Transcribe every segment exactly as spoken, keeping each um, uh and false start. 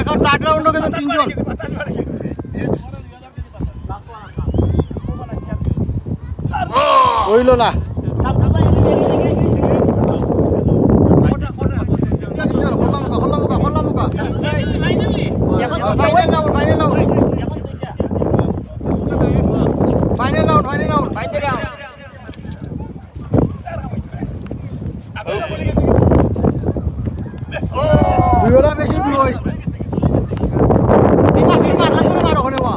এখন third round গেছে তিনজন। অইল না। তিনজন, খোলা মুখা, খোলা মুখা, খোলা মুখা। Final round, final round. Final round, final round. দুইওটা বেশি দূর অই। তিন মার, তিন মার, হাত ধরে মারো ওখানে, বা।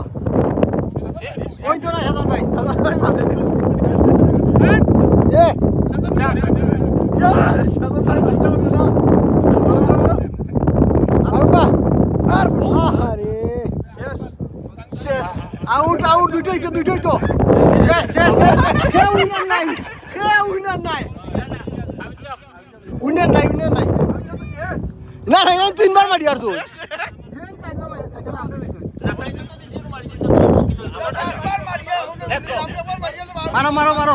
ওই তো না, সাদন ভাই। সাদন ভাই মাঝে দিয়ে এ। ইয়া, সাদন ভাই মারতে পারবে না। আরো বা। আর আহারে। শেষ। আউট, আউট, দুইটাই তো, দুইটাই তো। শেষ, শেষ, শেষ। কে উইনার নাই? কে উইনার নাই? উইনার নাই, উইনার নাই। না, না, এই তিনবার মারি আর তুই। মারো, মারো, মারো।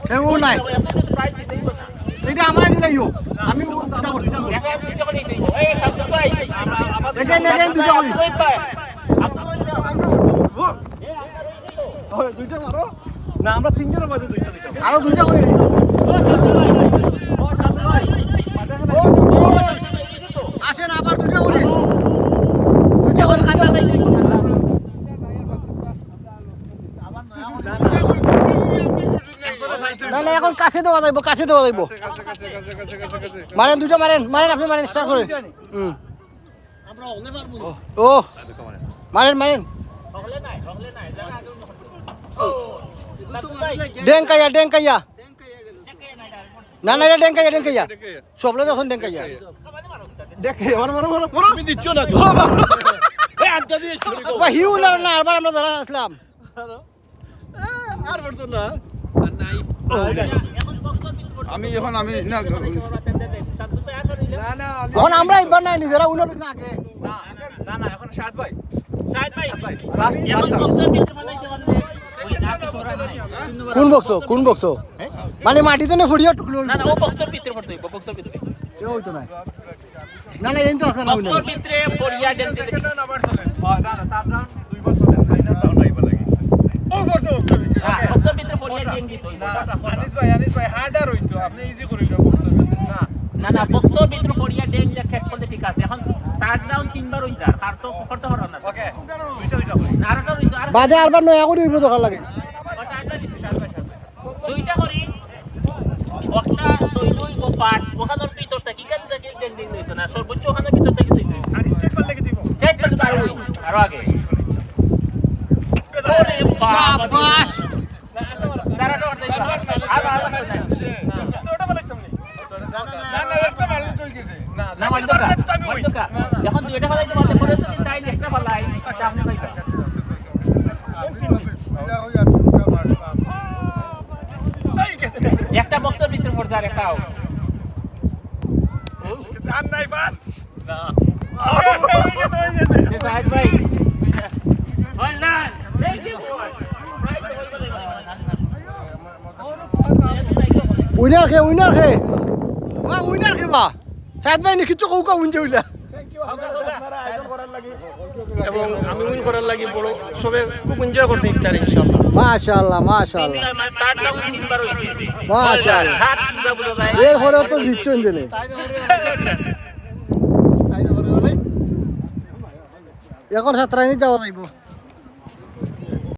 কেউ নাই। এটা আমার দিলাইও। আমি দুইটা করি। এখানে, এখানে দুইটা করি। ওই, দুইটা মারো। না, আমরা তিনজনের মাঝে দুইটা দিতাম। আরো দুইটা করি। আসেন, আবার দুইটা করি। দুইটা করি। না, না, এখন কাছে দেওয়া যাইব, কাছে দেওয়া যাইব। কাছে, কাছে, কাছে। মারেন দুইটা, মারেন, মারেন, আপনি মারেন, স্টার্ট করেন। হুম। ও, মারেন, মারেন। ডেঙ্কাইয়া, ডেঙ্কাইয়া। না, না, এটা ডেঙ্কাইয়া, ডেঙ্কাইয়া। সবলে যখন ডেঙ্কাইয়া। দেখে, মারো, মারো, মারো, মারো। তুমি দিচ্ছ না তো। এই আড্ডা দিয়ে শুরু করো। বা হিউ না, না, আবার আমরা যারা আসলাম। আর পড়তো না। আমি এখন, আমি না। এখন আমরা একবার নাই, নিজেরা উইনার না আগে। না, না, না, এখন সাত ভাই। সাত ভাই। সাত ভাই। Last, last. কোন বক্স? কোন বক্স? মানে মাটিতে না ফুড়িয়া টুকলো? না, না, ও বক্সর ভিতরে পড়তো, ও বক্সর ভিতরে। কেউ হইতো না। না, না, এই তো আছে না, বক্সর ভিতরে পড়িয়া ডেন্স দিতে। না, না, তার রাউন্ড দুইবার চলে, ফাইনাল রাউন্ড আইবা লাগে। ও পড়তো, ও পড়তো। হ্যাঁ, বক্সর ভিতরে পড়িয়া ডেন্স দিত। না, আনিস ভাই, আনিস ভাই, হার্ডার হইতো, আপনি ইজি করে দিলেন বক্সর ভিতরে। না, না, না, বক্সর ভিতরে পড়িয়া ডেন্স দিয়া ক্যাচ করলে ঠিক আছে। এখন থার্ড রাউন্ড তিনবার হইতা, তার তো করতে পারো না। ওকে, দুইটা, দুইটা করি। না, আরেকটা হইতো, আর বাদে আরবার নয়া করে হইব দরকার লাগে। ও, সাত ভাই দিছে, সাত ভাই, সাত ভাই। দুইটা করি। একটা সইল অইব পাট, ওখানোর ভিতর থাকি, এখান থাকি ডেং ডেং হইতো না, সর্বোচ্চ ওখানোর ভিতর থাকি সইল অইব। আর স্টেপ মারলে কি দিব? স্টেপ মারলে তো আরো অইব, আরো আগে। ওরে বাবা। সাবাস। দাঁড়া, দাঁড়া, দাঁড়া। আর, আর লাগতো না। ওটা মারলে একদম নেই। না, না, একটা মারলে তো হয়ে গেছে। না, না, মারলে তো আমি ওই। মারলে তো। না, না। এখন দুইটা ফালাইতে পারলে পরে যদি তাই একটা ফালাই, আচ্ছা, আপনি ভাই। একটা বক্সর ভিতরে পড়ছে আর একটা আউট। আর নাই পাস। না। শেষ, আজ ভাই। উইনার খে, উইনার খে। ওয়া, উইনার খে বা। সাত ভাই নি কিছু কউকা উইন যে উইলা। এবং আমি উইন করার লাগি বড় সবে খুব এনজয় করছি ইফতারে ইনশাআল্লাহ। মাশাআল্লাহ, মাশাআল্লাহ। মাশাআল্লাহ। এরপরে তো জিতছেন দিলে। এখন সাতরাইনি যাওয়া যাইব।